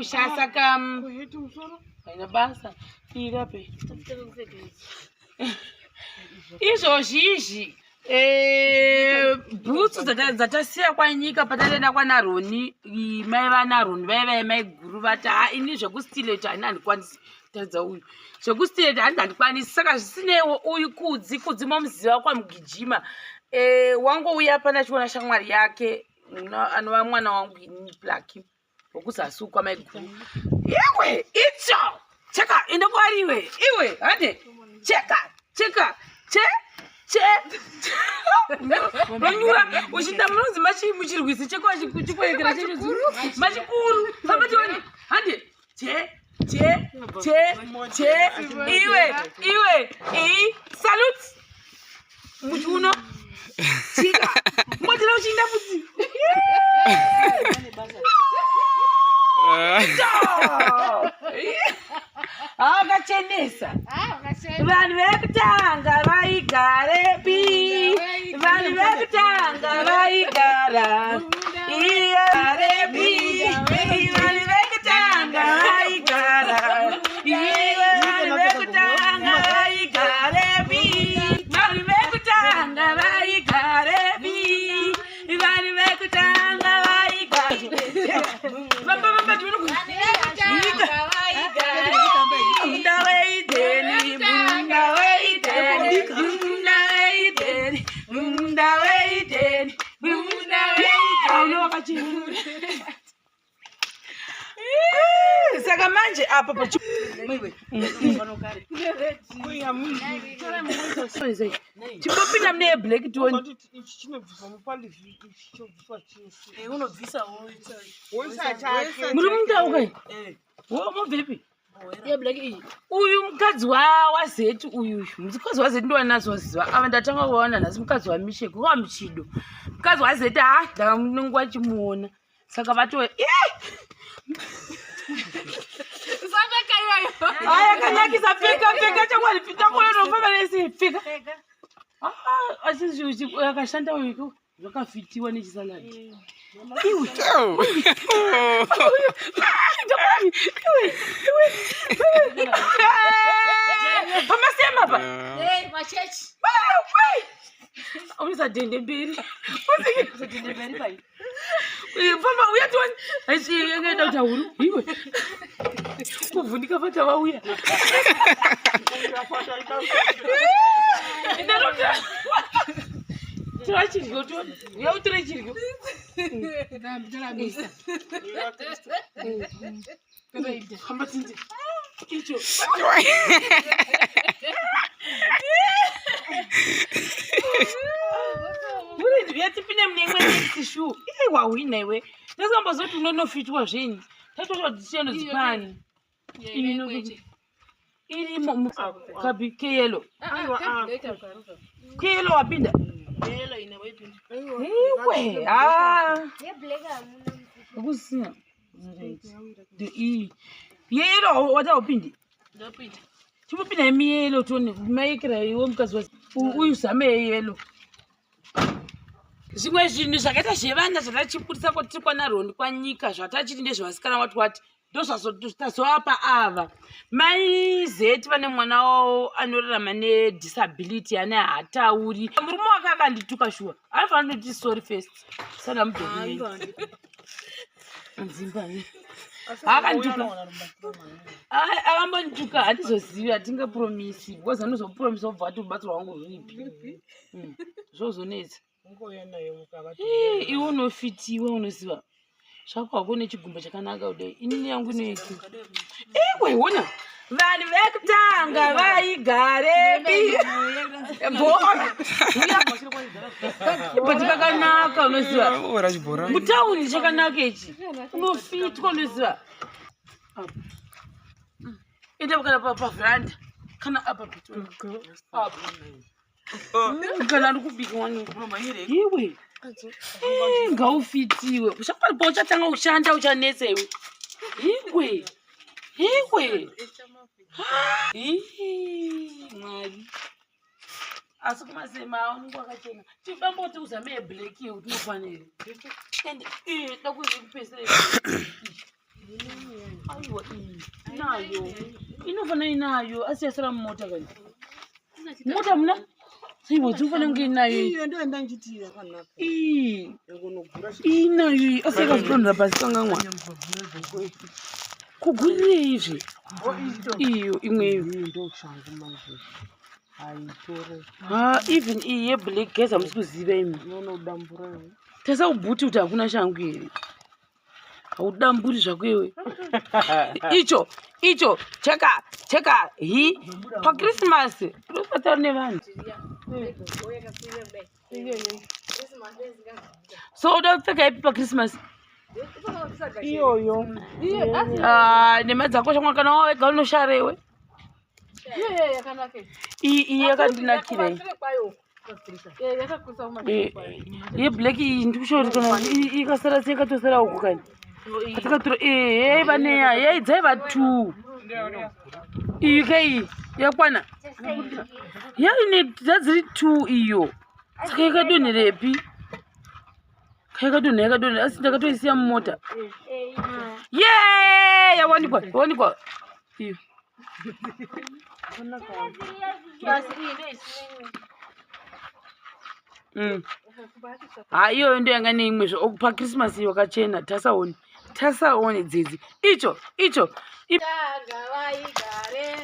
kumusha saka haina basa irape izvozvi izvi eh, bhutsu dzatasiya kwanyika patataenda kwanaroni mai vanaroni vaiva vai maiguru vati ha ini zvekustileta hani handikwanisi kutadza uyu zvekustileta hanzi handikwanisi saka zvisineiwo uyu kudzi kudzi momuziva kwamugijima eh, wangouya pana achiona shamwari yake anova mwana wangu ini plaki wekuzasi uko amaiguru iwe icho cheka ende kwariwe iwe hande cheka cheka che che vanyura uchinda munonzi muchirwisi chekwachikwekera machikuru famba tione hande che che che che iwe iwe i salute muchiuno chika motera uchinda futi akachenesa vanhu vekutanga vaigarepi vanhu vekutanga vaigara iyarepi vanhu vekutanga vaigara iye vanhu vekutanga vaigarepi vanhu vekutanga vaigarepi vanhu vekutanga vaigare vamba vamba munda weidheni munda weidheni munda weidheni munda weidheni munda weidheni saka manje apa chimbopinda mune yeblack toni muri mundau kai mobvepi uyu mukadzi wazeti uyu mukadzi wazeti ndowanazoziva ava ndatanga kuvaona nhasi mukadzi wamishek wamuchido mukadzi wazeti ha ndakanguva chimuona saka vato aya kanakisa pfeka pfeka chamwari takuona nese pfeka ah, asi akashanda uyu zvakafitiwa nechisaladi iwe pamasema pa unosadhende mberi famba uya tione aisiengaenda kuti ahuru iwe kuvhunika fata vauya tora chiryo tione uya utore chiryo famba tinde icho Tipinde mune imwe next shoe. Iye wahwina iwe. Tasambozoti unonofitwa zvenyi. Tatoti tichiyendo dzipani. Irimo kabi keyelo. Keyelo wapinda. Iwe. Ah. Kusina. Iyi. Yeyelo wata upindi. Chimupinda yemiyelo tone maikira iwe mukadzi uyu zame yeyelo. Zvimwe zvinhu zvakaita zvevana zvatachibudisa kwatiri kwana Roni kwanyika zvatachiti ndezvevasikana wati wati ndozvazotazovapa ava mai zeti vane mwana wavo anorarama nedisability ane haatauri murume wake akandituka shuwa anofanira kutoti sorry first sana mudocument nzimba akandituka akambondituka handizozivi hatingapromisi because anozopromisa obva ati rubatsiro rwangu ruripi hmm, zvozonetsa iwe unofitiwa unoziva zvako hako nechigumbo chakanaka kudai inini yangu inoiti iwe hona vanhu vekutanga vaigarepi bhora but kakanaka unoziva mutauni chakanaka ichi unofitwa unoziva enda kana pavheranda kana apa apa kana ari kubika wani iwe eh, ngaufitiwe ushakwari pauchatanga kushanda uchanetsa iwe iwe iwe mwari asi kumasema aunenge wakachena chifamboti uzame yeblack iyo kuti unokwana here and eh, dakuzikupesera Aiwa, iyi inayo, inofanira inayo, asi yasara mumota kani. Mota muna saiwa dzinofanira kunge inayo iyi. Iyo ndoenda ndichiti yakanaka. Iyi Yangonogura inayo iyi, asi yakazodonhera pasi kanganwa. Kugurirei izvi? Iyo imwe iyo. Iyi ndoshangu manje. Haitore. Ha, even iyi yeblack guys hamusi kuziva imi. Inonodambura iyo. Tasa kubhuti kuti hakuna shangu here? Haudamburi zvako iwe. Icho, icho, cheka, cheka, hi. PaChristmas, unopataura nevanhu. So uda kupfeka ipi paChristmas? Iyoyo. Ah, nhema dzako shamwari kana wawega unoshara iwe. Iyi iyi yakandinakira iyi. Yeblack iyi ndikushauri kana ikasara sei ikatosara uku kani. Atikatura eh yaiva neya yai dzaiva two. Iyi ke iyi yakwana. Yaine dzadziri two iyo. Saka yakadonherepi? Yakadonha yakadonha asi ndakatoisiya mumota. Ye yawanikwa yawanikwa. Iyo. Ha iyoyo ndo yanga neimwe zve pachristmas iyo wakachena tasaoni tasaoni dzidzi icho icho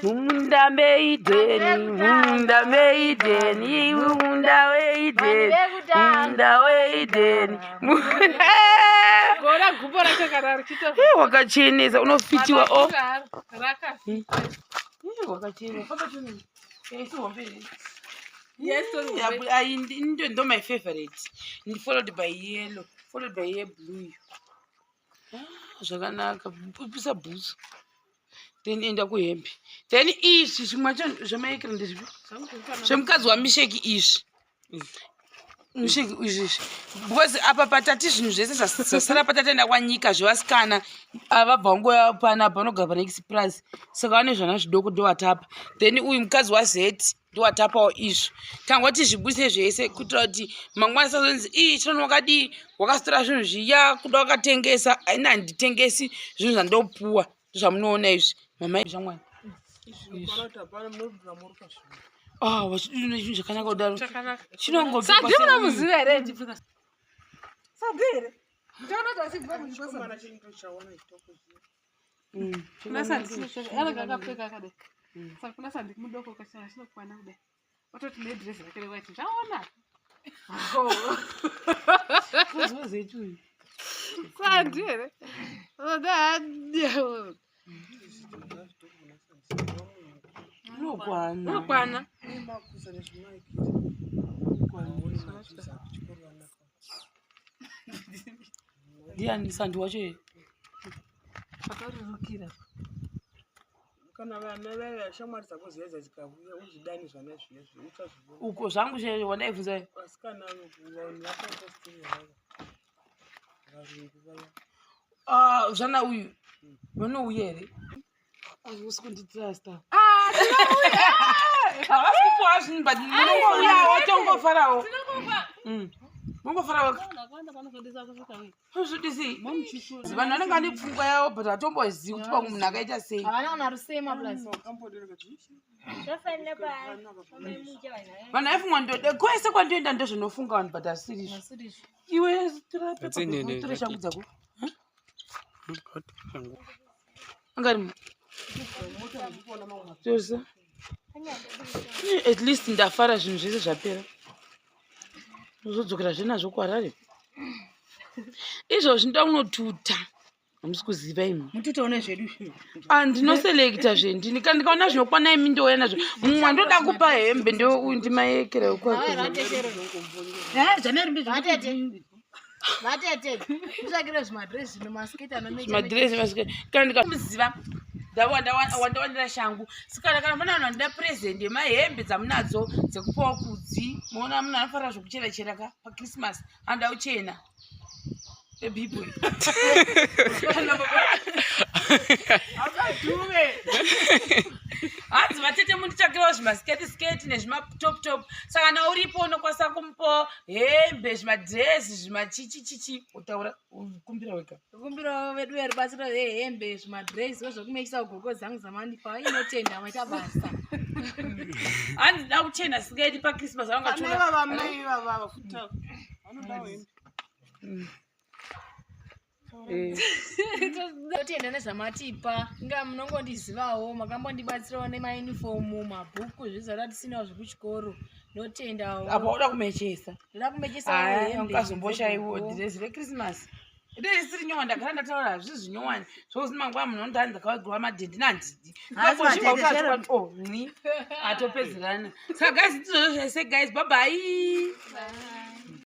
mumunda meidheni mumunda meidheni mumunda weidheni munda weidheni Gora gumbo racho kana richito wakachenesa unofitiwa o raka wakachena Yes, sorry, Yeah, but I ndo my favorite followed by yellow followed by yeblue iyo. Ah, zvakanaka pisa bhutsu then enda kuhembe then izvi zvimwe zvacho zvamaikira ndezvipi zvemukadzi wamisheki izvi misheki izvi izvi because apa patati zvinhu zvese zvasara patataenda kwanyika zvevasikana avabva wangoya panapa vanogara pane express saka vane zvana zvidoko ndowatapa then uyu mukadzi wazeti ndowatapawo izvo tangoti zvibuse zvese kuitira kuti mangwana sazonzi ii chinono wakadii wakazotora zvinhu zviya kuda wakatengesa aina handitengesi zvinhu zvandopuwa ndozvamunoona izvi mama zvamwana Ah, wachidini chinhu chakanaka kudaro chakanaka chinongobikwa sadi seuyu. munomuziva here Sadi here? Ndichaona kuti achibva muchikwasa. Kuna sandi anenge akapfeka akadai saka kuna sandi mudoko kachana chinokwana kudai ototi nedress rake rewhite zvaona sandi here Unokwana. unokwana Ndiani sandi wacho here? pakarurukira Kana vana vaya shamwari dzako dziya dzikauya uzvidani zvana zviya zviya uchazviona. Uko zvangu chaiyo wandaibvunza. Vasikana vanhu vakapostinga vaya. Varungu vaya. Ah, zvana uyu. Vanouya here? Hausi kunditrusta. Havasi kupuwa zvinhu but munongouya watongofarawo. Mongofarawo. Zvidisi. Vanhu vanenge vane pfungwa yavo but hatombozivi kuti pamwe munhu akaita sei. Havana kana rusema plus. Zvafanira pa Vanhu vaifunga ndode kwese kwandoenda ndozvinofunga vanhu but asiri izvo. Iwe tora pepa Atsinene, tore shangu dzako. Angari Tosa. At least ndafara zvinhu zvese zvapera. Uzodzokera zve nazvo kuHarare. Izvozvi ndoda kunotuta. Hamusi kuziva imi. Mututaone zvedu. Ah, ndinoselekta zve ndini kana ndikaona zvinokwana imi ndouya nazvo. Mumwe wandoda kupa hembe ndouyu ndimayekera kwake. Vatete. Vatete. Mutsvakire zvimadress nemasketi anomecha. Madhiresi masikati kana ndikamuziva wandawanira shangu sikana kana pana vanhu vanoda present yemahembe dzamunadzo dzekupawo kudzi muona munhu anofarira zvokuchera chera ka pachristmas anoda kuchena ebhibwe akadhuve hanzi vatete munditsvakirawo. zvimasketi sketi nezvimatop top. Saka kana uripo unokwanisa kumupawo hembe, zvimadhirezi, zvimachichichichi. Utaura kumbira wega. Kumbirawo vedu verubatsiro rwehembe, zvimadhirezi wezvekumechisa gogo dzangu dzamandipa. Inotenda maita basa. Hanzi da kuchena singaiti paChristmas. Vana Vangatora ivava, mai ivava futi vanodawo hembe. Totenda nezvamatipa. Inga munongondizivawo, makambondibatsirawo nemayunifomu, mabhuku, zvizara tisinawo zvekuchikoro. Ndotendawo. Apa uda kumechesa. Ndoda kumechesawo Aya, hembe ungazomboshayiwo dzegogo. dhirezi reChristmas risiri nyowani. Ndagara ndataura, hazvisi zvinyowani zvokuti mangwana munhu unonzi ndakawagirwa madhende nandidi. Haasi madhende, chero. Nqi atopedzerana. Saka guys, ndizvozvo zvese guys, bye bye.